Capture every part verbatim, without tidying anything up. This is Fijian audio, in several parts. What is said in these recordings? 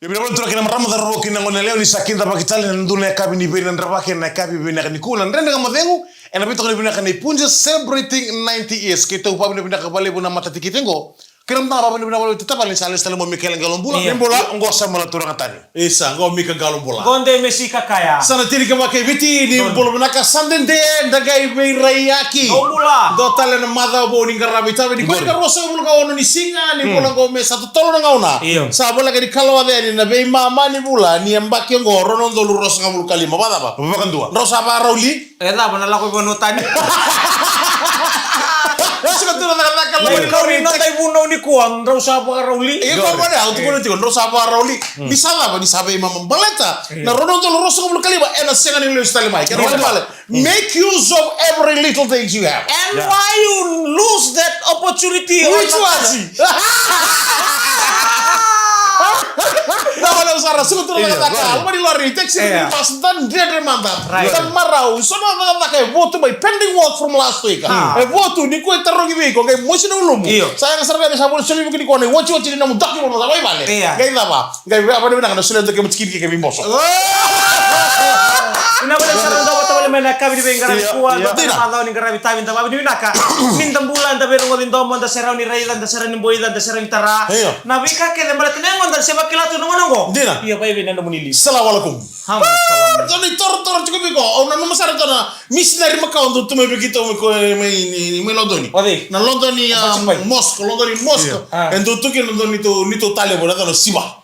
Ia vinaka vakalevu na turaga kei na marama, cauravou kei na goneyalewa, ni sa kidavaki tale ena dua na yakavi ni veidredrevaki ena yakavi vinaka nikua. Na Dredre Ga Mo Cegu ena veitokoni vinaka nei Punjas, celebrating ninety years. Keitou vakavinavinaka vakalevu na matatiki tiko qo. Kei na mada vakavinavinaka vakalevu tale ni sa lesu tale mai o Mikaela Qalobula. Io. Ni bula. Qo sa mala turaga tani. Isa, qo Mika Qalobula. Qo de mesi kakaya. Sa na tini ka vaka e Viti, ni bula vinaka, sa dede, da qai veiraiyaki. Qo bula. Dua tale na macawa vou ni qaravi tavi, ni kua ni ka ruasagavulu ka ono ni siga ni vula qo me sa totolo na gauna. Io. Sa voleka ni kalawaca yani na veimama ni vula ni yabaki oqo, rua na udolu ruasagavulu ka lima, vakacava? Vakadua. Drau sa vakarau li? E cava na lako i vanua tani? Sega tu na cakacaka lako. Mai kau ni noda ivunau nikua, drau sa vakarau li. Iko vale, au tukuna tiko, drau sa vakarau li. Ni sa cava, ni sa veimama baleta na rua na udolu ruasagavulu ka lima, ena sega ni lesu tale mai. Kena vale, make use of every little things you have. And why you lose that opportunity? Which was? Na wale usara, suka tu na cakacaka. Alma ni lori, taxi, bus, dan dredre mada. Right. Dan marau, so na cakacaka e votu mai pending work from last week. E votu, ni kua e tarogi vei iko, qai mosi na ulumu. Io. Sa yaga sara ga me sa voli soli vei iko ni kua na i wachi wachi ni nomu document, sa vai vale. Qai cava? Qai via vale vinaka na soli document kiri ke vei boso. Vinaka vakalevu sara na dau vata vale mai na yakavi ni veiqaravi kua, dua tale na macawa ni qaravi tavi, da vakavinavinaka. Ni da bula, da veirogoci domo, da serau ni raica, da serau ni boica, da serau ni tara. Io. Na veika kece baleta na yagoda se vakila tu na gauna oqo. Dina. Ia, vei vei na nomuni liu. Salamu alaikum. Hamu, salamu. Dua na itorotoro tiko vei iko, au nanuma sara dua na misinari makawa dau tu mai vei keitou mai ko, mai, ni, ni, mai Lodoni. O cei? Na Lodoni, a, Mosque, Lodoni Mosque. Io. E dau tu kina dua neitou, neitou talevu, na yacana o Siva.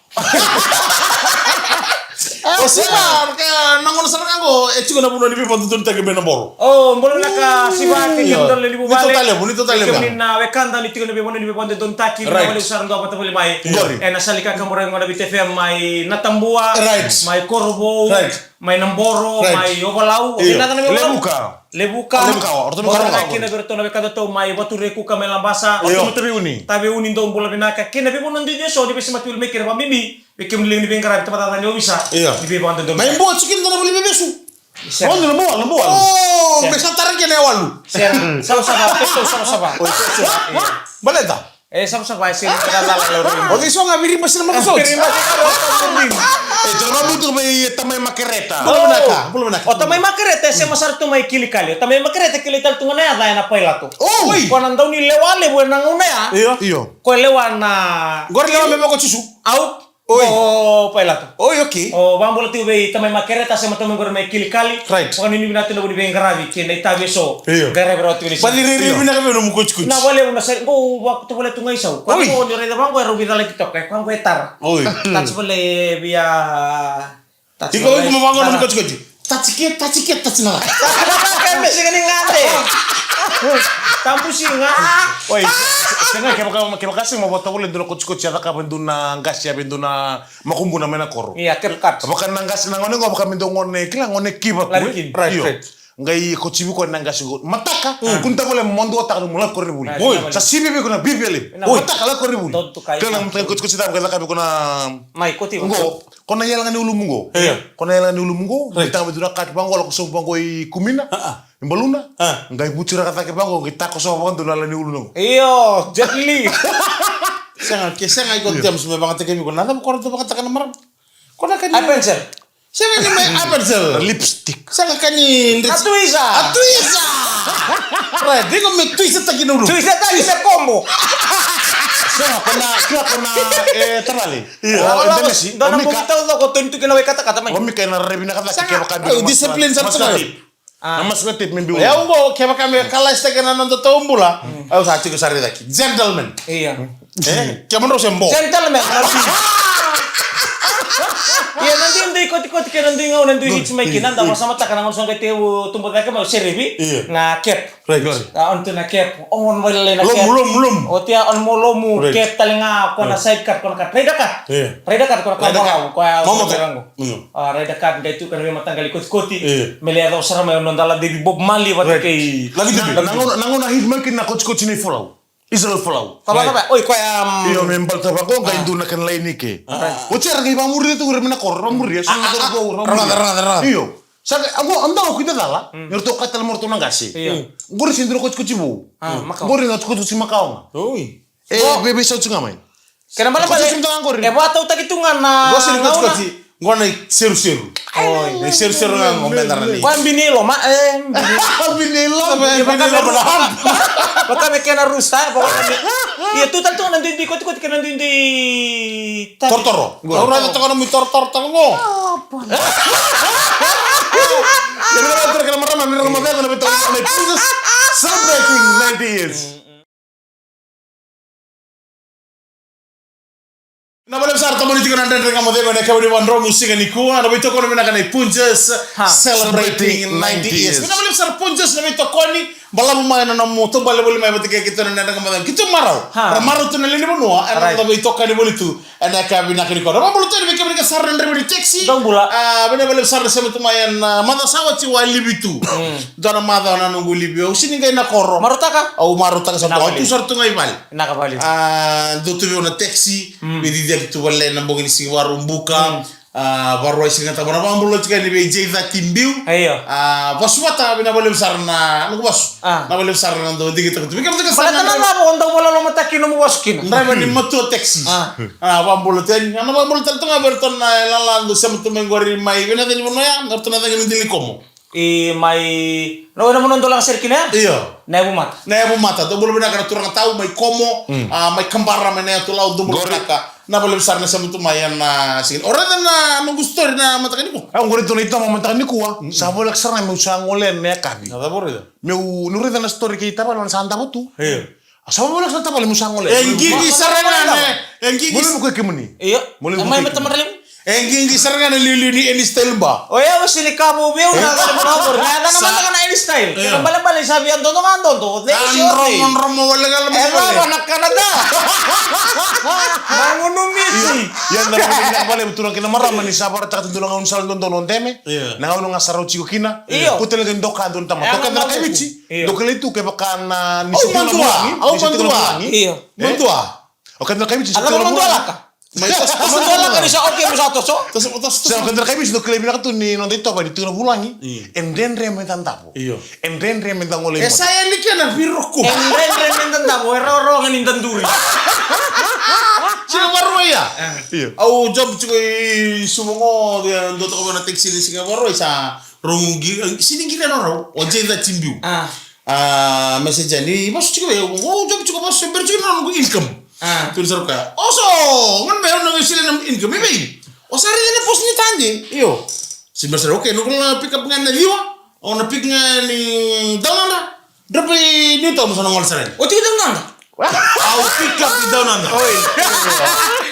O Siva, ka, na gauna sara ga qo, e tiko na vanua ni veivakadodonutaki mai Naboro. O, bula vinaka Siva, kei kemuni na lewe ni vuvale. Neitou talevu, neitou talevu. Kei kemuni na wekada ni tiko na vanua ni veivakadodonutaki, na wale usara dua vata vale mai. Qori. Ena sala ni kakaburaki qo na Viti F M mai Natabua, mai Korovou, mai Naboro, mai Ovalau. Io. Levuka. Levuka. Levuka, o ratou na Levuka. Kina vei ratou na wekadatou mai Vatureku ka mai Labasa. Io. Taveuni. Taveuni, dou bula vinaka. Kei na veivanua duidui eso ni veisemati wale mai kina, vakabibi vei kemuni liga ni veiqaravi, tabacakacaka ni ovisa. Io. Ni veivakadodonu. Mai Bua tiko kina dua na vale ni veivesu. Sega. Lodoni, Bua, Bua. O, me sa tara kina e walu. Sega. Savasava, keitou savasava. Oi, keitou savasava. Baleta? E savasava, e sega ni cakacala, Lodoni. O cei so ga viri basina maka soti. Viri basina maka soti. E, tara vabutu vei Tamai Makereta. Bula vinaka, bula vinaka. O Tamai Makereta e sema sara tu mai Kilikali. O Tamai Makereta kilai tale tu ga na yaca ena Pailato. Oi. Ko na daunilewa levu ena gauna ya. Io. Io. Ko lewa na. Qori lewa me vako Jisu. Au. Oi. O Pailato. Oi, okay. O vakabula tiko vei Tamai Makereta, sema tu mai qori mai Kilikali. Right. Vakanuinui vinaka tu na vu ni veiqaravi kei na itavi eso. Io. Qaravi rawa tiko ni sa. Vaciriri vinaka vei nomu kotsikotsi. Na vale na sa, qo vaka tu vale tu ga i sau. Oi. Ko ni raica vaqo e rau veicalaki toka, e koya qo e tara. Oi. Tachi vale via. Iko, iko mo vaqo nomu kotsikotsi. Tachi ke, tachi ke, tachi na. Ke me sega ni gade. Tabusi ga. Oi, sega, kevaka, kevaka sega mo vata vale dua na kotsikotsi a cakava e dua na qase, a vei dua na makubuna mai na koro. Ia, kevaka. Vaka na qase na gone qo, vaka me dua gone, kila gone kiva tu. Larikini. Right, right. Qai kotsivi koya na qase qo. Mataka, kua ni tavale mo duataka nomu lako koronivuli. Oi. Sa sivi vei iko na bibi levu. Mataka lako koronivuli. Kila na mataka ni kotsikotsi cava qai caka vei iko na. Mai, kotsivi. Qo, ko na yala ga ni ulumu qo. Io. Ko na yala ga ni ulumu qo. Right. Qai tava tu na kati vaqo, lako sobu vaqo i kumina. I baluna. Qai vuturaka cake vaqo, qai takosova vakadua na yala ni uluna qo. Io, Jet Li. Sega, ke sega iko James me vakatekevi iko. Na cava ko ratou vakataka na marama? Ko na ka ni. Appenzell. Sega ni mai Appenzell. Lipstick. Sega ka ni. A twist. A twist. Right, diko me twist taki na ulu. Twist taki me combo. Sega, ko na, kila ko na, e, tavale. Io. O, o, Demesi, dua na bogi taucoko, toni tu kina wai katakata mai. O Mika ena rairai vinaka cake kevaka. Discipline sa tu. Na masquerade me biu. E au qo, kevaka me kalaisitaki na noda taubula, au sa tiko sara i cake. Gentleman. Io. E, kemudrau se bo. Gentleman, na dui. Ia, na dui, dui kotikoti kei na dui gauna, na dui hits mai kina, da vasamataka na gauna sa qai tiko tubu cake mai, o Serevi, na cap. Right. A, on tu na cap, on vale na cap. Lomu, lomu, lomu. Oti ya, on mo lomu, cap tale ga, ko na side cut, ko na cut. Rider cut. Io. Rider cut, ko na cut. Rider cut. Ko ya, momo ko ya. Io. A, rider cut, qai tu ka na veimataqali kotikoti. Io. Me lai yaco sara mai o noda lade vei Bob Marley vata kei. Right. Na gauna, na gauna hit mai kina na kotikoti nei Folau. Israel Folau. Tava, tava. Oi, koya, um, io, me baleta vaqo, qai dua na kena laini ke. A. Oti ya ra qai vamuria tu, ra mai na koro, ra vamuria. A, a, a. Ra vamuria. Ragada, ragada, ragada. Io. Sa qai, a, qo, a dau kida cala, ni ratou kaya tale mai o ratou na qase. Io. Qori se dua na kotikoti vou. A, makawa. Qori na kotikoti makawa ga. Oi. E, vei, veisau tu ga mai. Kena balebale, e vakatautaki tu ga na gauna. Qo na iseruseru. Oi. Na iseruseru ga qo me dara ni. Koya bini loma, e, bini. Bini loma, bini loma. Vaka me kena rusa, vaka me. Ia tu tale tu ga na duidui kotikoti kei na duidui tavi. Torotoro. Au raica toka na mui torotoro tale qo. Ia ni ra toro kena marama, ni ra na mavega na vei toka na Princess celebrating ninety years. Na vale sara tamani tiko na Dredre Ga Mo Cegu ena kevani vadromu siga nikua, na veitokoni vinaka na Punjas celebrating ninety years. Na vale sara Punjas na veitokoni, balavu mai na nomu taubale voli mai vata kei keitou na Dredre Ga Mo Cegu. Keitou marau. Ra marau tu na lewe ni vanua, ena noda veitokani voli tu. Ena yakavi vinaka nikua. Na vabula tale vei kemuni ka sara na draiva ni taxi. Dou bula. A, vina vale sara na sema tu mai ena, a, macawa sa oti au a livi tu. Dua na macawa na noqu livi. Au sini qai na koro. Marautaka? Au marautaka sara tu. Au tu sara tu ga i vale. Vinaka vale. A, dou tu vei au na taxi. Vei Cici aki tu vale na bogi ni siga Vakaraubuka. A, Vakarauwai siga tama na vabula tiko yani vei J thirty Biu. Io. A, vasu vata vina vale sara na, noqu vasu. A. Na vale sara na dau digitaka tu. Vei kemudou ka sara na draiva. Baleta na cava o dau vakalolomataki nomu vasu kina? Draiva ni matua taxi. A. A, vabula tale. A, na vabula tale toka vei iratou na lala dau sema tu mai qori mai vei na cagi ni vanua ya, na ratou na cagi ni dili Komo. I mai, na wena vanua dau laga sere kina ya? Io. Na Yavumata. Na Yavumata. Dou bula vinaka na turaga tau mai Komo, a, mai Kabara, mai na yatu Lau, dou bula vinaka. Na vale sara na sema tu mai ena siga. O raica na noqu story na mataka nikua. Au qori tu na itoma mataka nikua. Sa voleka sara ga meu sa gole na yakavi. Na cava o raica? Meu, niu raica na story kei tavale na sa davo tu. Io. A sa voleka sara tavale meu sa gole. E qiqi sara ga na, e qiqi. Mo levu ko kemuni. Io. Mo levu ko kemuni. E qiqi sara ga na liuliu ni Any Style ba. O yau sini ka vou veu na cale mo na vou. Na cana mata ka na Any Style. Kena balebale sa via dodo ga dodo. Dromo, dromo wale ga la mo wale. E lava na Canada. Na gunu misi. Ia na vale na vale tu na kena marama ni sa varataka tu na gauna sala dodonu o Deme. Na gauna ga sa rau tiko kina. Io. Kutele ga doka donu tama. Toka na kaivici. Io. Doka le tu kevaka na ni se tu na vulagi. Au madua. Io. Madua. O keda na kaivici. Madua laka. Mai toso, toso, madua laka ni sa, okay, mo sa toso. Toso, toso, toso. Sa o keda na kaivici, dou kilai vinaka tu ni noda itovo ni tu na vulagi. E dredre me da davo. Io. E dredre me da gole. E sa yani kena viroko. E dredre me da davo, e rawarawa ga ni da duri. Siga Vakarauwai ya. Io. Au job tiko i Suva qo, dua toka na taxi ni siga Vakarauwai sa rogo qiri, sini qiri na rau. O J thirty Biu. A, message yani, vasu tiko vei au, o job tiko vasu, bera tiko na noqu income. Tukuna sara o koya, o so, gone mai, au na veisili na income, i vei? O sa raica na post ni tade? Io. Sini bera sara, okay, noqu na pick up ga na ciwa, au na pick ga ni Down Under, drop i Newtown, sa na gole sara yani. O tiko Down Under? Au pick up i Down Under. Oi.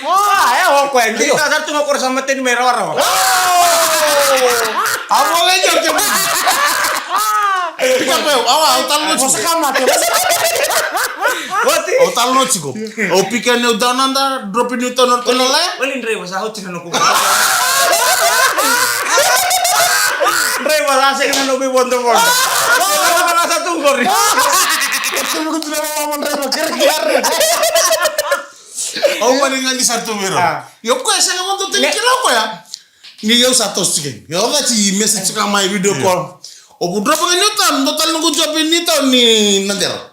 A, e, o koya, ni ta sara tu ga koro sa mateni mai rawarawa. Au vale jo ke. Pick up eu, au, au talo na tiko. Oti? Au talo na tiko. Au pick up niu Down Under, drop i Newtown, au talo na le. Wali driver sa oti na noqu. Driver sa sega na noqu i vodo vodo. Sa tu qori. Sa tu qori. Au mani ga ni sa tu vei rau. Io, koya sega mo dou tani kila o koya. Ni au sa toso tiko. Io, au cati message ka mai video call. O vu drop ga Newtown, dou tale noqu job i Newtown ni Nadera.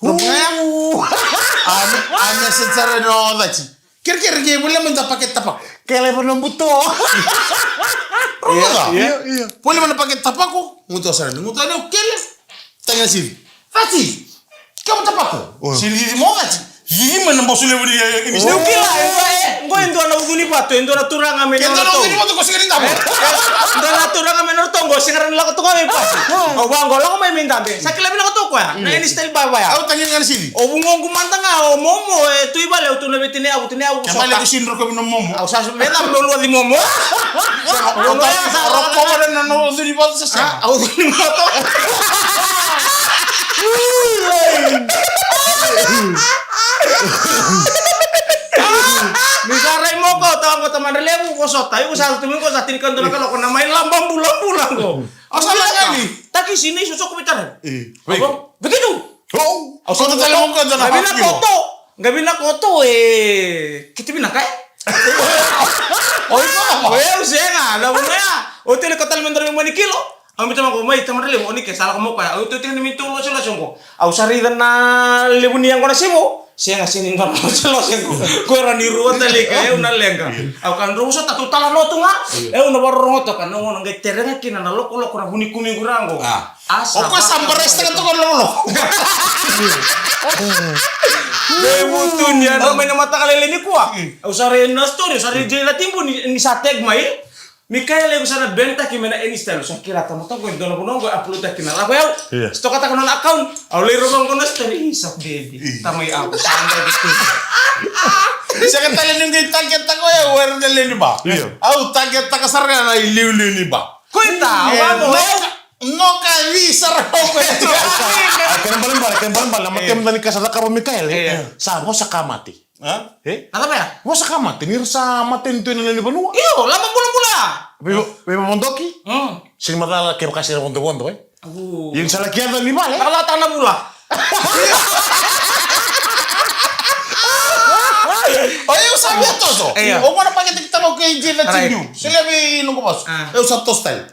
Drop ga ya. A, a message sara ni o cati. Kerekere ke volia mai da pakete tapako. Kele vo na buto. Rogoca. Io, io. Volia mai na pakete tapako. Gutu sara ni gutu ni kele. Tagi na Cici. Cati. Kemu tapako. Sini Cici mo cati. Cici mai na boso levu ni, e, ni. Niu kila, e, e, qo e dua na ucu ni vatu, e dua na turaga mai na. Ke dua na ucu ni vatu ko sega ni dabe. E, e, dua na turaga mai na Rotoko qo sega ni lako tu ga mai vatu. Au vaqo lako mai mai dabe. Sa kila vinaka tu o koya. Na Any Style ba vaya. Au tagi ga na Cici. O vugoqu mada ga o Momo, e, tu i vale, au tu na vei tinai yavu, tinai yavu. Ke vale ko sini roko vei na Momo. Au sa vei na meu luaci Momo. Au sa roko vale na noqu ucu ni vatu sa sega. Au ucu ni vatu. Ni sa rai moko, tawa ko Tamadra Levu, ko sota, iko sa tu miko sa tinikadua na kaloko na mai laba bulabula ko. Au sa lagani. Takisi ni sosoko vei tara. E. Vei tu. Au sa tale moko na vina koto. Ga vina koto e kiti vina kai. Oi ko. Oi au sega, na vuna ya. O tele ko tale mandara mai ni kilo. Au mai tama ko mai Tamadra Levu, o ni ke sa lako mo koya. Au totini mi tu losolosoko. Au sa raica na levu ni yago na sivo. Sega, sega ni dua na loselose qo. Ko era ni rua tale ka, eu na leqa. Au ka drau sota tu tala notu ga. Eu na vakarorogo toka na gauna qai terega kina na lokoloko na vunikumiqu ra qo. Ah. Asa, o koya sa embarrass taka toka na lokoloko. Veivutuniyau mai na mataka lailai nikua. Au sa rai na story, au sa rai Jay Latibu ni, ni sa tag mai. Mikael, e qo sa na ban taki mai na N S T L, sa kila tamata qo e dua na vanua qo e upload taki na lako yau. Io. Stokataka nona account, au lai rova qo na story, i sa baby. Io. Tamai au, sa baby. Sega tale ni qai target taka o yau, era na lewe ni ba. Io. Au target taka sara ga na iliuliu ni ba. Koita, e, au amo. Noka, noka vi sara o koya. Kena balebale, kena balebale, na matemata ni ka sa cakava o Mikael, e. Io. Sa vosa ka mate. A? E? Na cava ya? Vosa ka mate, ni ra sa mateni tu ena lewe ni vanua. Io, lama bulabula. Vei, veivavodoki? Mm. Sega ni macala kevaka sega ni vodovodo, e? Au. Ia ni sa laki yaco ni vale. Laka lata na vula. O, au sa via toso. Io. O gona pakete ki talo kei Jay na T V. Right. Solia vei noqu vasu. A. Au sa toso tale.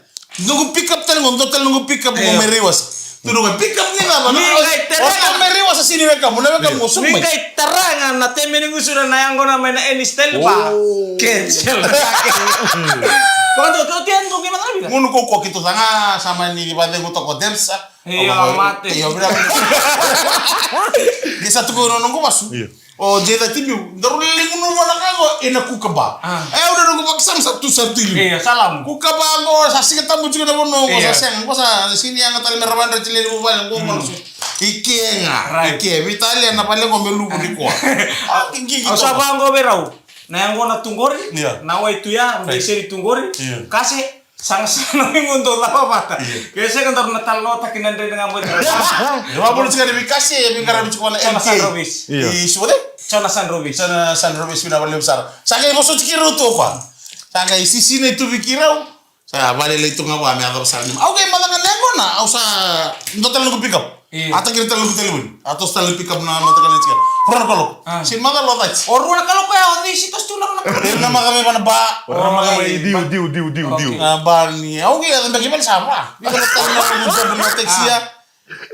Noqu pick up tale qo, dua tale noqu pick up qo mai Raiwasa. Tu noqu pick up ni cava, ni qai tara ga. O mai Raiwasa sega ni wekamu, na wekamu qo suka mai. Ni qai tara ga na temi ni gusura na yaqona mai na N S T L ba. Oh. Cancel. Vakadua, keitou tea ni tou qai matana vica. Gunu kaukaua keitou ca ga, sa mani vakacegu toka o Debs. Io, mate. Io, vira. Ni sa tuku na noqu vasu. Io. O Jay T V, daru lili gunuva na ka qo ena kukaba. A. E, au na noqu vakasama sa tu sara tu i liu. Io, salamu. Kukaba qo, sa Siga Tabu tiko na vanua qo, io, sa sega, qo sa sega ni yaga tale me ra vadreti lewe ni vuvale qo, qo na so. I ke ga, right, i ke, veitalia na vale qo me luvu nikua. A, qiqi toka. Au sa vaqo vei rau. Na yaqona tu qori, io, na wai tu ya, right, me seri tu qori. Io. Kase, Sagasana, mi qo dou cava vata. Io. Ke sega daru na talanoataki na Dredre Ga Mo Cegu. Io, vabula tiko na veikase, e veiqaravi tiko vua na Jona M T A. Sandrovis. Io. I Suva cei? Jona Sandrovis. Jona Sandrovis, vinaka vakalevu sara. Sa qai vosoti keirau tu o koya. Sa qai sisina i tuvi keirau. Sa valelai tu ga vua me yacova sara ni. Au qai maca ga na yaqona, au sa dua tale noqu pick up. Io. A takira tale noqu talevoni. A toso tale na pick up na mataka lailai tiko. Rua na kaloko. A. Sega ni macala o cati. O rua na kaloko ya, o cei si toso tu na rua na kaloko? Ira na maca mai vana ba. O rua na maca mai, diu, diu, diu, diu, diu. Okay. Na ba ni, au qai yaco beka i vale sa va. Ni ka na tale na rua na job na taxi ya. A.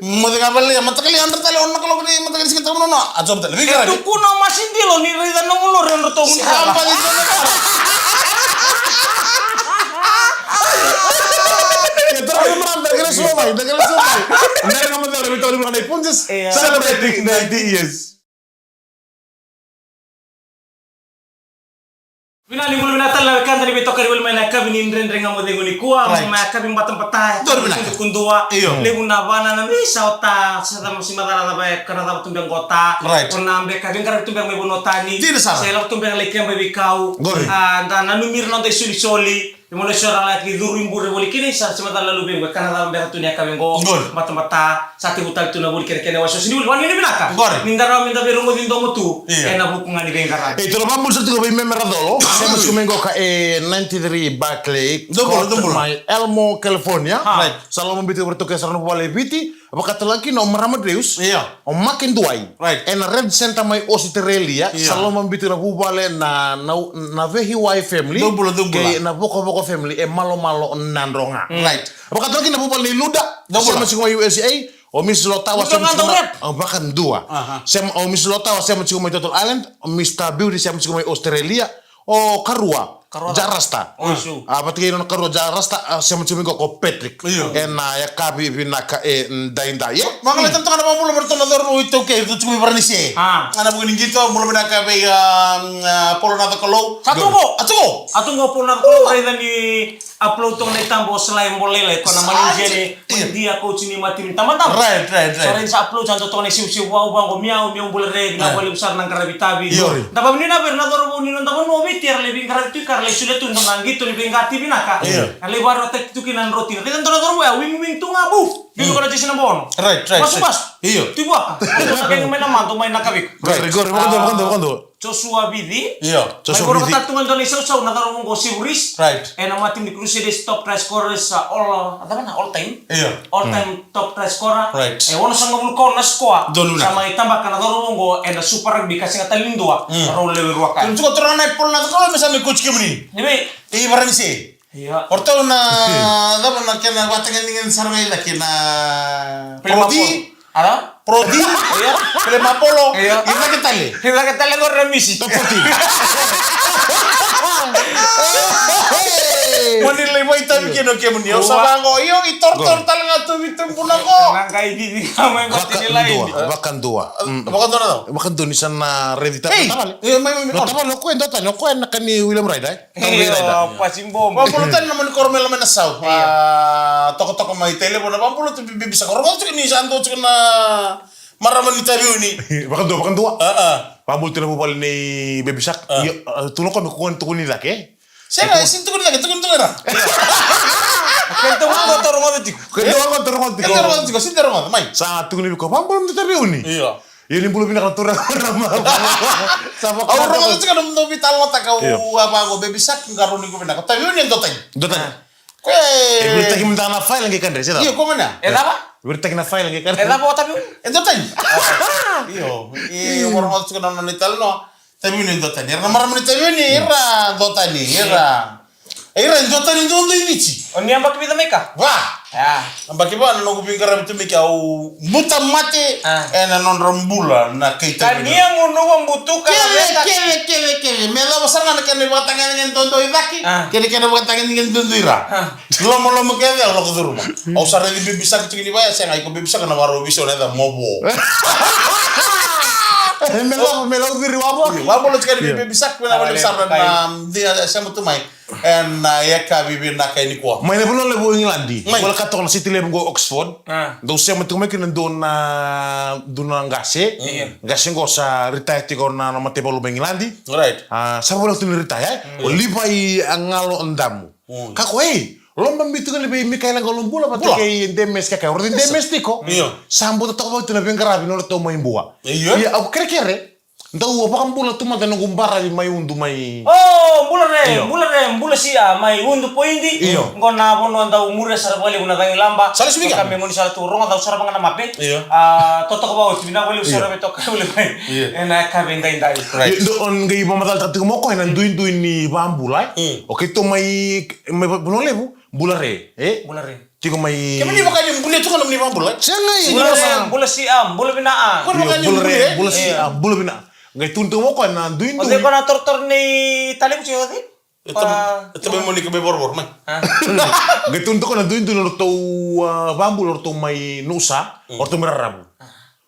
Moce ga vale, mataka lailai, a dra tale, ono na kaloko ni mataka ni Siga Tabu, no, no. A job tale. Veiqaravi. E tukuna o Masidilo ni raica nomu lori, o dra toku ni sala. Sa ba ni dua na ka. E tara ni marama, da kere sua mai, da kere sua mai. Dredre Ga Mo Cegu, me tau ni mara na ipunjas. Io. Celebrating ninety years. Vinaka, ni bula vinaka tale na wekada ni veitokani voli mai na yakavi ni Dredre Ga Mo Cegu nikua. Right. Mai na yakavi batabata, yakavi kudukudua. Io. Levu na vanua me sa ota, sa cava, sa macala cava, e kana cava tu beka qo ta. Right. O na beka veiqaravi tu beka mai vanua tani. Dina sara. Sa lako tu beka lai keba i veikau. Qori. A, da nanumi ira na noda isolisoli. Ni mona isoro laki curu i bure voli kina, sa sema tale na luve qo, e kana cava beka tu ni yakavi qo. Qori. Batabata, sa tevu tale tu na vuli kei na kena wasewase ni vuli. Vakanuinui vinaka. Qori. Ni da rawa me da veirogoci domo tu. Io. Ena vuku ga ni veiqaravi. E, tou na vakabula sara tiko vei Meme Racolo. Sema tiko mai qo ka e ninety-three Barclay Court, Elmo, California. Right. Sa loma bitu vei ratou ke sara na vuvale e Viti. Vakatalega kina o marama Dreus, io, o Make Duai. Right. Ena Red Center mai Australia, io, sa loma bitu na vuvale na, na, na Vehiwai family, dou bula, dou bula, kei na Vokovoko family, e Malomalo Nadroga. Mm. Right. Vakatalega kina na vuvale ni Luda, dou bula, sema tiko mai U S A, o Miss Lotawa, sema tiko mai, o vakadua. Aha. Sema, o Miss Lotawa, sema tiko mai Turtle Island, o Mister Beauty, sema tiko mai Australia, o Karua. Karua Jarasta. Oi, su. A, vata kei nona karua Jarasta, a, sema tiko mai qo ko Patrick. Io. Ena yakavi vinaka edaidai, e? Maka lai tana toka na vakabula vei ratou na cauravou iTaukei, ratou tiko mai Varanise. A. Ena vuku ni qito, bula vinaka vei, a, a, Paula Nacakalou. Sa tu qo. A tu qo. A tu qo Paula Nacakalou, raica ni upload toka na itaba o Sly Bolele, ko na Malaysia ni. Io. Dia coach ni matimi tamatama. Right, right, right. Sa raica sa upload sa dua toka na isivusivu vaqo, miau, miau bula re, vinaka vakalevu sara na qaravi tavi. Io. Da vakanuinui vei ira na cauravou ni noda vanua o Viti, era lai veiqaravi tu, ka ra lai solia tu na qito ni veiqati vinaka. Io. Era lai vakarautaki tu kina na droti. Raica dua na cauravou ya, wing wing tu ga, bu. Bibi ko na jesi naba ono. Right, right, right. Basu, basu. Io. Tui vuaka. Dua na kena mai na mado, mai na kavika. Qori, qori, vakadua, vakadua, vakadua. Joshua Vici. Io. Joshua Vici. Mai Vorovata tu ga dua na isausau, na cauravou qo o Sivuris. Right. Ena matimi ni Crusaders top try scorers, a, all, a, cava na all time? Io. All time top try scorer. Right. E onosagavulu ka ono na score. Donu na. Sa mai tabaka na cauravou qo ena Super Rugby ka sega tale ni dua. Mm. Rau lewe rua ka. Kena tiko toro na Paula Nacakalou me sa mai coach kemuni. Ni vei? I Varanise. Io. O ratou na, cava na kena vatagane ni sara ga i cake na Proti. Ala? Protein. Io. Kele mapolo. Io. I cake tale. I cake tale qori na misi. Top fourteen. Mo ni lai vaitavi kina o kemuni. Au sa vaqo. Io, i torotoro tale ga tu vitu bula qo. Na qai cici ga mai qo tini lai. Vakadua. Vakadua. Mm. Vakadua na cau. Vakadua ni sa na raici tale. Ei. Tavale. Io, mai, mai, mai. No tavale, o koya e dua tani, o koya na ka ni William Ryder, e? Io, pasi bobo. Vabula tani na mani koro mai Lama na Sau. Io. A, tokatoka mai Tailevu na vabula tu Baby Shark. Rogoca tiko ni sa dua tiko na marama ni Taveuni. Vakadua, vakadua. A, a. Vabula tu na vuvale nei Baby Shark. A. Io, a, tu na kome ko tukuni cake. Sega, e sini tukuni cake, tukuni, tukuni ra. Ke tukuni ko toro ngoto tiko. Ke tukuni ko toro ngoto tiko. Ke toro ngoto tiko, sini toro ngoto, mai. Sa tukuni viko, vabula ni Taveuni. Io. Ia ni bula vinaka na turaga na marama. Sa vaka. Au rogoca tiko na mudou veitalanoataka, au a vaqo Baby Shark, qarauni iko vinaka. Taveuni e dua tani. Dua tani. Ko e viritaki mada na file qai kadre, se cava? Io, ko mena. E cava? Viritaki na file qai kadre. E cava o Taveuni? E dua tani. Io, e, au rogoca tiko na nona italanoa. Taveuni e dua tani. Era na marama ni Taveuni, era dua tani, era. Ira e dua tani duadua i Viti. O ni yabaki vica mai ka? Va. A. Yabaki va na noqu veiqaravi tu mai ke, au buta mate ena nodra bula na kai Taveuni. Kania gunu ua butuka na veta. Keve, keve, keve. Me cava sara ga na kena ivakatagedegede duadua i cake kei na kena ivakatagedegede duadua i ra. Lomaloma kece au lako curuma. Au sa raici Baby Shark tiko ni vaya, sega, iko Baby Shark na varo viso na yaca movo. Me lavo, me lau ciri wavo. Wavo lo tiko ni Baby Shark, me lavo ni sara na dia sema tu mai. Ena yakavi vinaka nikua. Mai na vanua levu o Igiladi. Mai. Voleka toka na siti levu qo Oxford. A. Dau sema tiko mai kina dua na, dua na qase. Io. Qase qo sa retire tiko na, na mataivalu mai Igiladi. Right. A, sa voleka tu ni retire, e? Mm. O Livai Agalo Damu. Mm. Ka ko, ei, lomabibi tiko ni vei Mikaela Qalobula vata kei Demes Kekaya. O rau Demes tiko. Io. Sa buta toka vata tu na veiqaravi nodratou mai Bua. Io. Ia, au kerekere. Dau vakabula tu mada noqu baravi mai Udu mai. O, bula re, io, bula re, bula sia mai Udu poidi. Io. Qo na vanua dau muria sara vakalevu na cagilaba. Sala sivika. Ka me goni sala tu rogo dau sara vaga na mape. Io. A, totoka vauti, vinaka vakalevu sara vei toka vale mai. Io. Ena yakavi edaidai. Right. Io, dou, o qai vakamacalataka tiko mai o koya na duidui ni vakabula, e? Mm. O keitou mai, mai Vanua Levu, bula re, e? Bula re. Tiko mai. Kemuni vaka ni bulia tu ga nomuni vakabula, e? Sega, e. Bula re, bula sia, bula vinaka. Ko vaka ni bula re, bula sia, bula vinaka. Qai tukuna tu mai o koya na duidui. O cei ko na torotoro nei Talevu tiko o cei? E tabe, e tabe mo ni ka mai vorovoro mai. A. Qai tukuna tu o koya na duidui nodratou, a, vakabula, oratou mai Nusa, oratou mai Raravu.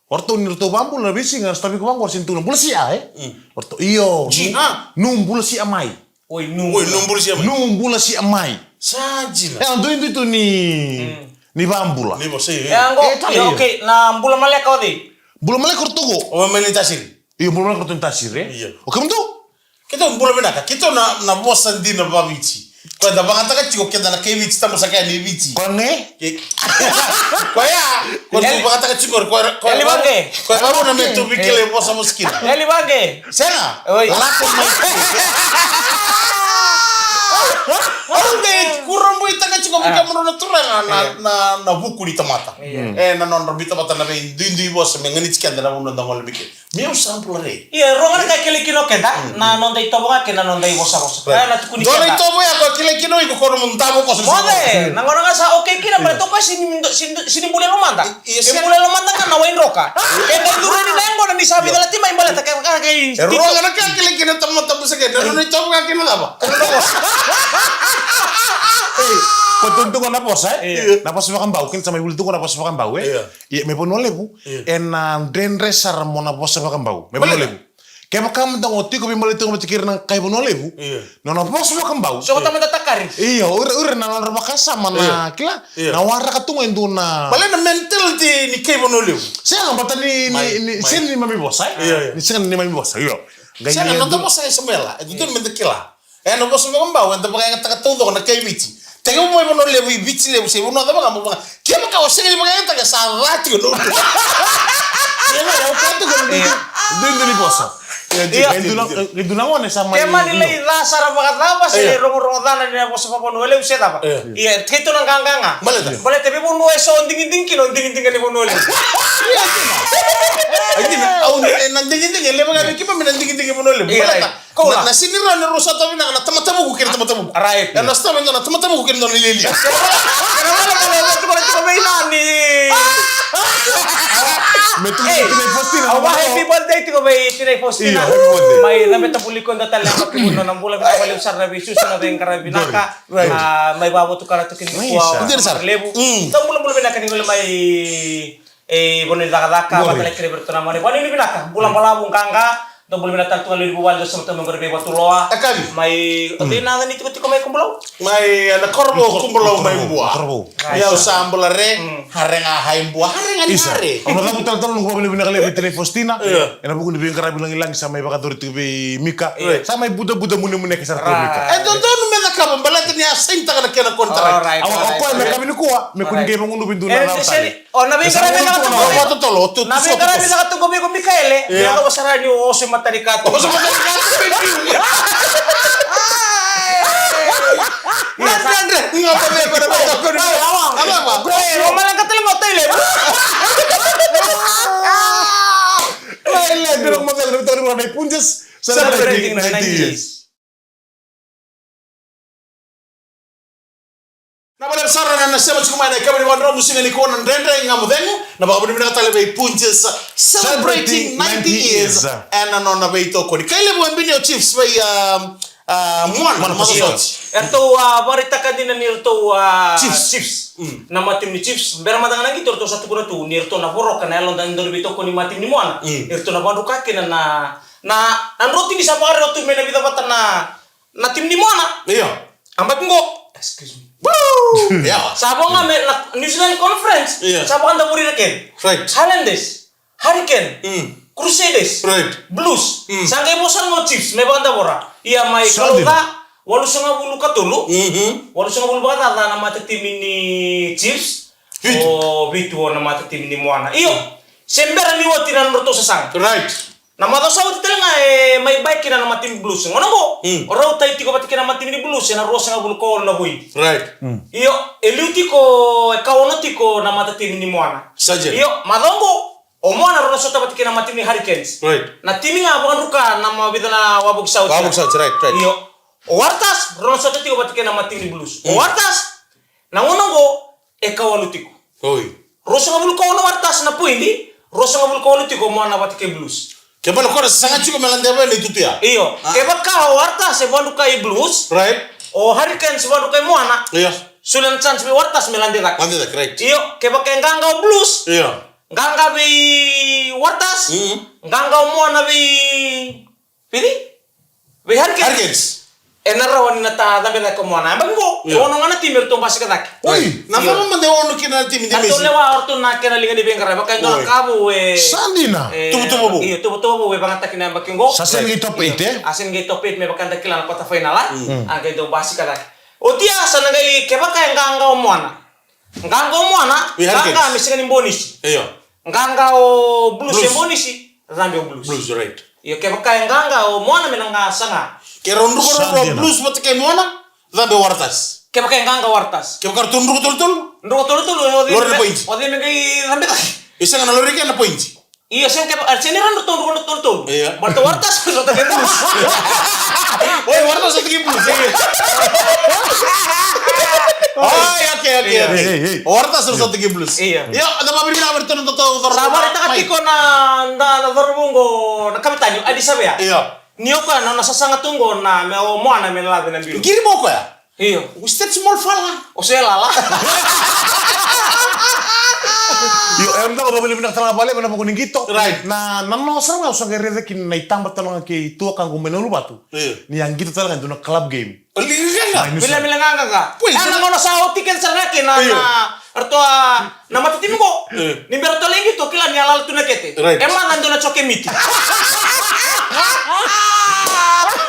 Oratou ni ratou vakabula na veisiga, na sotavi ko vaqo, sini tukuna bula sia, e? Mm. Oratou, io. Ji, ha? Nu bula sia mai. Oi, nu. Oi, nu bula sia mai. Nu bula sia mai. Sa jina. E, a duidui tu ni, ni vakabula. Ni vosa, e. E, qo, e, tale, io, io. Okei, na bula maleka o cei? Bula maleka oratou qo. O mai ni Tasiri. Io, bula maleka oratou ni Tasiri, e? Io. O kemudou? Keitou bula vinaka, keitou na, na vosa dina vakaViti. Koya da vakayagataka tiko keda na kai Viti, tabusaka yani i Viti. Koya ge? Koya, koya da vakayagataka tiko, koya, koya, koya, koya, koya, koya, koya, me tu vei kele vosa vosa kina. Eli vage. Sega. Oi. Lako mai. Au qai kurabuitaka tiko vei kemudou na turaga na, na, na vuku ni tamata. Io. E, na nodra biuta vata na veiduidui vosa me ganiti keda na vanua da gole mai kina. Meu sa bula re. Ia, rua ga na ka e kilai kina o keda, na noda itovo ga kei na noda ivosavosa. Right. Ka na tukuni keda. Dua na itovo ya ko e kilai kina o iko, ko na mo davo koso. Moce, na gauna ga sa okei kina, baleta o koya sini, sini, sini bula e lomada. Ia, e bula e lomada ga na waidroka. Keda e curu yani na yaqona ni sa veicalati mai baleta ka, ka, ka, e rua ga na ka e kilai kina tamata, tabu saka, na nona itovo ga kina cava? Ei, ko tukuna tu qo na vosa, e? Io. Na vosa vakabau, kina sa mai vuli tu qo na vosa vakabau, e? Io. Ia, mai Vanua Levu, io, ena dredre sara mo na vosa vakabau. Mai Vanua Levu. Kevaka mada o tiko veimalai tiko vata kei ira na kai Vanua Levu. Io. Na nona vosa vakabau. Soko tamata takari. Io, o ira, o ira na nodra vakasama na, io, kila. Io. Na waraka tu ga e dua na. Baleta na mentality ni kai Vanua Levu. Sega, baleta ni, ni, ni, sega ni neimami vosa, e? Io, io. Ni sega ni neimami vosa, io. Sega, ni noda vosa e Samuela, e dodonu meda kila. Ena vosa vakabau, eda vakayagataka taucoko na kai Viti. Tekivu mai Vanua Levu i Viti Levu, se vanua cava ga mo vaka. Kevaka o sega ni vakayagataka, sa ca tiko na ulu. Ia, au kaya tiko na duidui, duidui ni vosa. Ia, e dua na, e dua na gone sa mai. Ke mani lai ca sara vakacava, se lai rogorogo ca na vosa vakaVanua Levu se cava. Ia, keitou na qaqaqa. Baleta. Baleta veivanua eso o digidigi kina, o digidigi ni Vanua Levu. Ia, dina. Au, e, na digidigi, e levu ga vei keimami na digidigi Vanua Levu. Ia, baleta. Koula. Na, na sini rau ni rau sota vinaka na tamata vuku kei na tamata vuku. Right. E na sota vinaka na tamata vuku kei na nona lialia. Kena vale, kena vale, tukuna tiko vei na ni. Me tukuna tinai Faustina. Au vakahappy birthday tiko vei tinai Faustina. Io, happy birthday. Mai cabeta vuli koya tale na yabaki vou, nona bula vinaka vakalevu sara na veisusu, na veiqaravi vinaka. Right. A, mai vakavotukana tu kina nikua. Dina sara. Levu. Dou bulabula vinaka ni gole mai e vanua ni cakacaka, vata kei iratou na marama. Vakanuinui vinaka, bula balavu, qaqa. Dou bula vinaka tale tu ga lewe ni vuvale, dou sema tale mai qori vei Vatuloa. Mai, o cei na yaca ni tikotiko mai Kubulau? Mai, e, na Korovou, Kubulau mai Bua. Korovou. Ia au sa bula re, hare ga hai Bua, hare ga ni hare. Au na cavuta tale tale noqu vakavinavinaka levu vei tinai Faustina. Ena vuku ni veiqaravi lagilagi sa mai vakayacori tiko vei Mika. Sa mai budabuda munemuneke sara tu Mika. E dodonu me cakava baleta ni a sainitaka na kena kontaraki. Au, o koya me yakavi nikua me kua ni qai vagunuvi dua na cava tale. O na veiqaravi vinaka tu qo. Na veiqaravi vinaka tu qo vei iko Mikaele. Ia. Ia, o sa raica ni o oso e matanikatu. Oso e matanikatu. Ia, sa- Andre, Andre, ni o ta vei iko na vei iko ni. Awa, awa. Awa, awa. Qo e, o malaga tale mo tai levu. Ai, le, dira ko mo vei iko na vei iko na Punjas. Celebrating ninety years. Na vale sara na, na sema tiko mai na ikava ni vakadromu siga nikua na Dredre Ga Mo Cegu, na vakavinavinaka tale vei Punjas celebrating ninety years. Ena nona veitokoni. Kai levu e bini o Chiefs vei, um, uh, Moana, Moana Masasoji. Eratou, uh, vakaraitaka dina ni ratou, uh, Chiefs. Chiefs. Mm. Na matimi ni Chiefs. Bera mada ga na qito ratou sa tukuna tu ni ratou na voroka na yalo dodonu ni veitokoni matimi ni Moana. Mm. Eratou na vakadruka kina na, na, na droti ni sa vakarawa tu me na vica vata na na timi ni Moana. Io. Yabaki qo. Excuse me. Woo! Io. Sa vo ga me na New Zealand Conference. Io. Sa vakadavori ira kece. Right. Highlanders, Hurricane, mm, Crusaders, right, Blues. Mm. Sa qai vo sara ga o Chiefs me vakadavora. Ia mai Kalou ca, walusagavulu ka tolu. Mhm. Walusagavulu vakacaca na matatimi ni Chiefs. Vitu. O vitu o na matatimi ni Moana. Io. Mm. Se bera ni oti na nodratou sasaga. Right. Na macawa sa oti tale ga e mai bai kina na matimi Blues. Gauna qo, mm, o rau tai tiko vata kei na matimi ni Blues ena ruasagavulu ka ono na pointi. Right. Mm. Io, e liu tiko, e kaono tiko na matatimi ni Moana. Sa dina. Io, macawa qo, o Moana rau na sota vata kei na matimi ni Hurricanes. Right. Na timi ga vakadruka na ma vica na wavoki sa oti. Wavoki sa oti, right, right. Io, o Waratahs rau na sota tiko vata kei na matimi ni Blues. O, mm, Waratahs, na gauna qo, e kawalu tiko. Oi. Ruasagavulu ka ono Waratahs na poidi, ruasagavulu ka walu tiko Moana vata kei Blues. Kevaka o koya sa saga tiko me ladeva na itutu ya. Io. Ah. Kevaka o Waratahs e vakadrukai Blues. Right. O Hurricanes e vakadrukai Moana. Io. Solia na chance vei Waratahs me lade cake. Lade cake, right. Io, kevaka e qaqa o Blues. Io. Qaqa vei Waratahs. Mm. Qaqa o Moana vei Vei, vei Hurricanes. Hurricanes. Ena rawa ni na ta cabe cake o Moana. Yabaki qo, io, e ono ga na timi eratou basika cake. Oi. Na cava mada e ono kina na timi de Messi? Eratou lewa o ratou na kena liga ni veiqaravi. Vaka e dua na ka vou e, sa dina. E, tuvatuva vou. Io, tuvatuva vou e vakayagataki na yabaki qo. Sa sega ni qai top eight, e? A sega ni qai top eight me vaka eda kila na quarter final, a? Mm. A qai dau basika cake. Oti ya sa na qai kevaka e qaqa o Moana. Qaqa o Moana, qaqa me sega ni bonisi. Io. Qaqa o Blues e bonisi, cabe o Blues. Blues, right. Io, kevaka e qaqa o Moana me na qa saga. Ke rau druka rau o Blues vata kei Moana, cabe o Waratahs. Kevaka e qaqa o Waratahs. Kevaka ratou druka tolutolu. Druka tolutolu, o cei me qai cabe cake. E sega na lori kei na pointi. Io, sega kevaka, sega ni rawa ni ratou druka tolutolu. Io. Baleta o Waratahs sa sota kei Blues. Oi, Waratahs sa sota kei Blues, io. Oi, okay, okay, okay. Ei, ei, ei. O Waratahs sa sota kei Blues. Io. Io, da vakavinavinaka vei iratou na dau cauravou. Sa vakaraitaka tiko na, na, na cauravou qo, na kavetani, Adi Savea. Io. Ni o koya na nona sasaga tu qo na, me o Moana me lalaca na bilo. Qiri mo koya. Io. Who's that small fella? O se lala. Io, e mada ko vakavinavinaka tale ga vakalevu ena vuku ni qito. Right. Na, na noa sara ga au sa qai raica kina na itaba tale ga kei tuakaqu mai na Uluvatu. Io. Ni a qito tale ga e dua na club game. O liga ga. Mai New Zealand. Mila, mila ga ga ga. Points. E na gauna sa oti kece sara ga kina, io, na, ratou a Na matatimi qo, e, ni bera tu lai qito kila ni a lala tu na kete. Right. E maca dua na coke miti.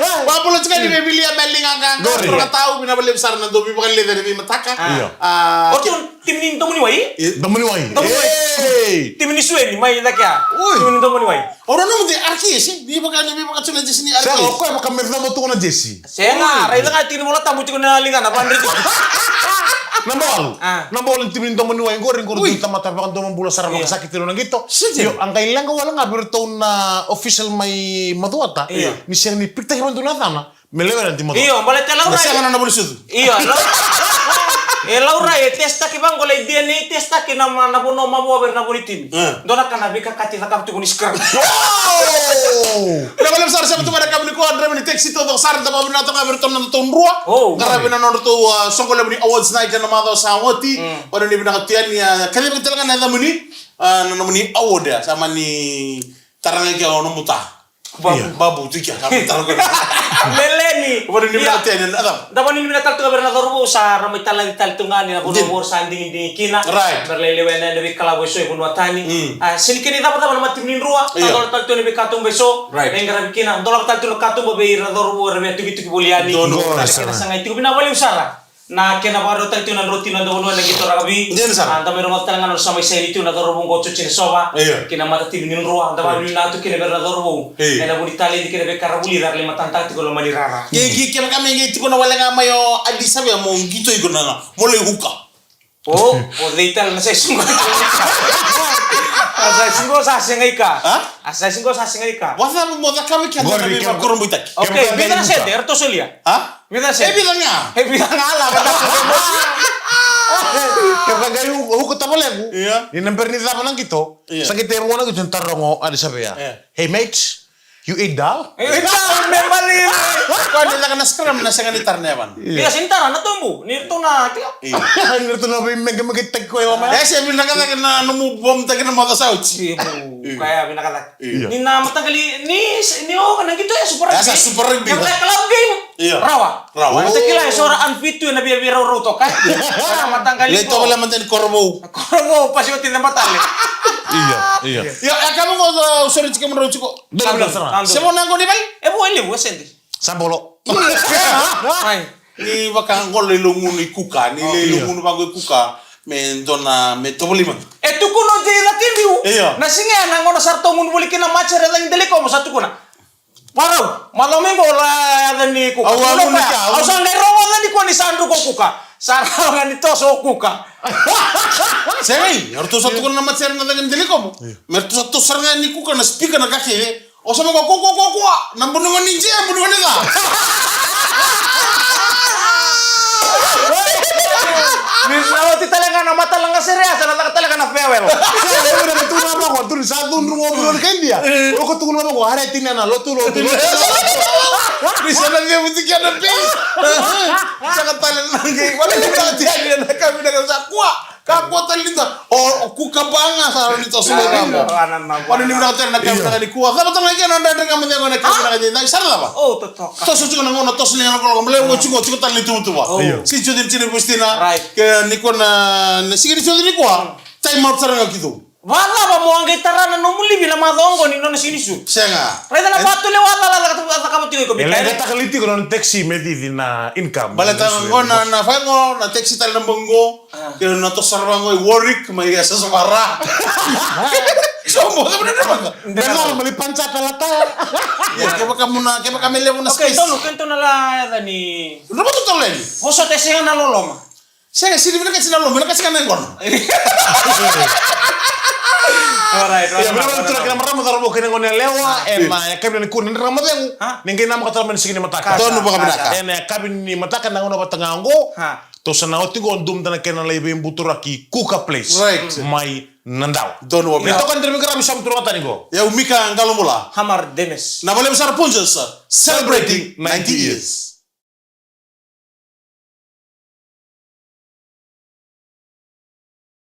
Vakabula tiko ni veivilia me liga ga, ga, qori. Tau, vinaka vakalevu sara na dau veivakaleleci ena veimataka. Io. A, o ke- tu timi ni Domuniwai? E, Domuniwai. Domuniwai. Ei! Timi ni Sueni, mai cake ya. Oi. Timi ni Domuniwai. Au nanuma de R K S, e? Ni vaka, ni vaka tu na jesi ni R K S. Sega, o koya vaka me coma tu na jesi. Sega, raica ga tiko ni Vola Tabu tiko na ligana, vadre tiko. Naba walu. A. Naba walu ni timi ni Domuniwai qori, qori dua tamata vakadomobula sara, io, vakasakiti na nona qito. Sitting. Io, a qai leqa wale ga vei iratou na official mai Macuata. Io. Ni sega ni pikitaki vei dua na yacana. Me lewe na timi. Io, baleta e laurai. Sega na nona vuli sucu. Io, lau-, E laurai, e testaki vaqo, lai D N A testaki na ma-, na vanua mavoa vei ira na vo ni timi. E. Dua na ka na veika ka e cakava tiko ni scrum. Wow! Na vale sara sema tu mai na kami ni kua, draiva ni taxi taucoko sara, da vakavinavinaka toka vei iratou na nodratou drua. Oh. Qaravi na nodratou, ah, soqo levu ni awards night ena macawa sa oti. Mm. Vakanuinui vinaka tu yani, ah, kaciva tale ga na yacamuni, ah, na nomuni award, ah, sa mani tara ga i kea o nomu ta. Babu. Ia. Babu, tu i kea, sa mani tara ga. Leleni. Vakanuinui vinaka tu yani, ah, da vakanuinui vinaka tale tu ga vei ira na cauravou sa ra mai talaci tale tu ga ni na vanua vou ra sa digidigi kina. Right. Mera lai lewena na veikalawa eso e vanua tani. Mm. Ah, sega ni kena icavacava na matimi ni drua, ia, tadola tale tu na veikatuba eso. Right. Lai qaravi kina, dolava tale tu na katuba vei ira na cauravou era via tukituki voli yani. Donu. Donu. Kena sa qai tiko vinaka vakalevu sara. Na kena vakarautaki tiko na drotini na vanua na qito rakavi. Dina sara. Ah, da mai rogoca tale ga na nona sa mai saini tiko na cauravou qo, Joji Nasova. Io. Kei na matatimi ni drua, da vakanuinui tu kina vei ira na cauravou. Io. Ena vuku ni taledi kei na veika ra vulica, ra lai matanataka tiko loma ni rara. Ke, ke, kevaka me qai tiko na wale ga mai o Adi Savea mo qito iko na, mo lai huka. O, o cei tale na size qo? A size qo sa sega i ka. A? A size qo sa sega i ka. Vacava mo cakava i kea na veivakurabuitaki? Okay, vica na sede, eratou solia? A? Vica na sede? E vica ga. E vica ga la, vica ga. Kevaka qai hu-, huka tavalequ. Ia. Ni na bera ni cava na qito. Ia. Sa qai tekivu na qito ni taroga o Adi Savea. Ia. Hey, mate, you eat dal? You eat dal, me balili. Koya ni caka na scrum na sega ni tara na yavana. Ia. Ia, sega ni tara na tobu. Ni ratou na kila. Ia. Ni ratou na veimeqameqataki koya loma. E, se vinaka cake na nomu bomtaki na macawa sa oti. Ia, bu, kaya vinaka cake. Ia. Ni na mataqali, ni, ni o na qito ya Super Rugby. Ya sa Super Rugby. Kevaka club game. Ia. Rawa. Rawa. Mata kila eso ra unfit tu ena via veiraurau toka. Ia. Ena mataqali. Lai toka la mata ni korovou. Korovou, pasi oti ceba tale. Ia, ia. Ia, e ka vaqo, au sori tiko, kemudrau tiko. Donu. Donu. Se vo na qo ni vale? E vo e levu, e sede. Sa bolo. Ia. Mai. Ni vaka qo lai logunu i kuka, ni lai logunu vaqo i kuka. Me dua na, me tovolei mada. E tukuna o Jay Latibiu. Ia. Na siga ya na gauna sa ratou gunu voli kina na matasere e cagi dela i kobo sa tukuna. Varau, macawa mai qo la yaca ni kuka. Au a gunu kea, au sa qai rogoca ni kua ni sa druka o kuka. Sa rawa ga ni toso o kuka. Sega, eratou sa tukuna na matasere na cagi dela i kobo. Ia. Me ratou sa toso sara ga ni kuka na spika na ka kece. O sa mai kua, kua, kua, kua, kua. Na bunuga ni Jay, bunuga ni ca. Ni sa oti tale ga na mataqali sere ya, sa na caka tale ga na farewell. Sa, e, e, e, tukuna vaqo, tukuna sa cudru qo, bunuga ni ka Idia. E. O ko tukuna vaqo, are tina na lotu, lotu, lotu, lotu. Ni sa na via vuti kea na base. Sa ka tale na qai, wale ni tati, na ka vinaka sa kua. Kakua tale ni da. O, o kuka ba ga sa ni toso mai vaqo. Vakanuinui vinaka tale na ka vinaka nikua. Cava toka ga kina na dredre ga mai cegu na ka vinaka ni dai. Sa na cava? O, totoka. Toso tiko na gauna, toso ni na koloka. Mele ua tiko, tiko tale ni tuvatuva. Io. Si tiko ni tini vustina. Right. Ke nikua na, na siga ni tiko nikua. Time out sara ga keitou. Vacava mo a qai tara na nomu livi na macawa oqo ni nona siga ni sucu? Sega. Raica na vatulewa cala cakava tiko e Pita. E leqataka li tiko na nona taxi me cici na income? Baleta qo na, na fai qo na taxi tale na bogi qo. A. Kei na toso sara vaqo i Warwick mai Yasayasa Vara. So mo cava na dredre vaka. Dena mali panca pelata. Ia, kevaka muna, kevaka me levu na space. Okay, donu, kena donu la yaca ni. Donu totolo yani. Vosota e sega na loloma. Sega, sega ni vinaka, sega na loloma, vinaka sega na yaqona. Alright, ia, right, vinaka right, turaga right. Kei na marama, cauravou kei na gone yalewa, ah, ena yakavi nikua ni Dredre Ga Mo Cegu. Ah. Ni qai namaka tale mai na siga ni mataka. Donu vakavinaka. Ena yakavi ni mataka na gauna vata ga oqo. Ah. Tou sa na oti qo, dua mada na kena lai veibuturaki Kuka Place. Right. Mai Nadawa. Donu vakavinaka. Ni toka ni dredre veiqaravi, sa mo turaga tani qo. Ia, o Mika Qalobula. Hamar Demes. Na vale sara Punjas, celebrating ninety years.